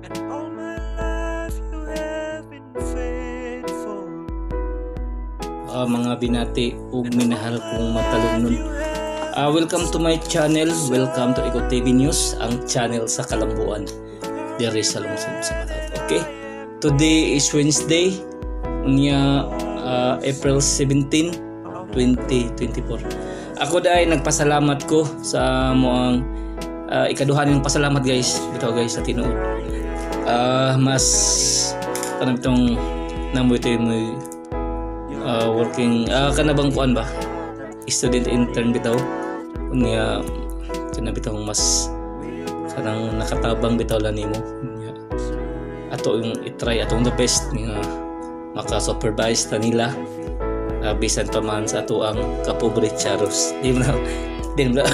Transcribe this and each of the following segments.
And all my life you have been faithful. Mga binati ug minahal kong matalumnon. Welcome to my channel. Welcome to Eco TV News, ang channel sa Kalambuan diri sa lungsod sa Bataut. Okay? Today is Wednesday, unya April 17, 2024. Ako dai nagpasalamat ko sa moang ikaduha ning pasalamat, guys. Bitaw, guys, sa tinuod. Mas kanang itong namoy ito yung working kana bang kuan ba, student intern bitaw, unya kana bitaw mas kanang nakatabang bitaw lang nimo. Unya ato yung i-try atong the best nga maka-supervise ta nila, bisan pa man sa ato ang kapobre, charos, di mo na di mo na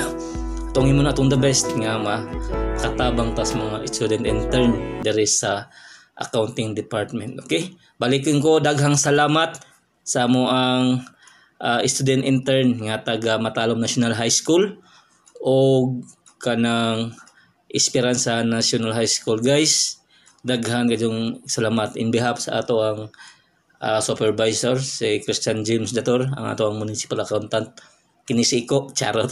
atong imo na atong the best nga makatabang tas mga student intern diri sa accounting department. Okay, balikin ko, daghang salamat sa mo ang student intern nga taga Matalom National High School o kanang Esperanza National High School, guys. Daghan kayong salamat in behalf sa ato ang supervisor, si Christian James Dator, ang ato ang municipal accountant, kini si Iko, charot.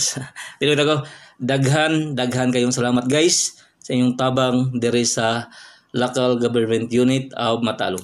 Pero ko daghan daghan kayong salamat, guys, sa inyong tabang diri sa local government unit of Matalom.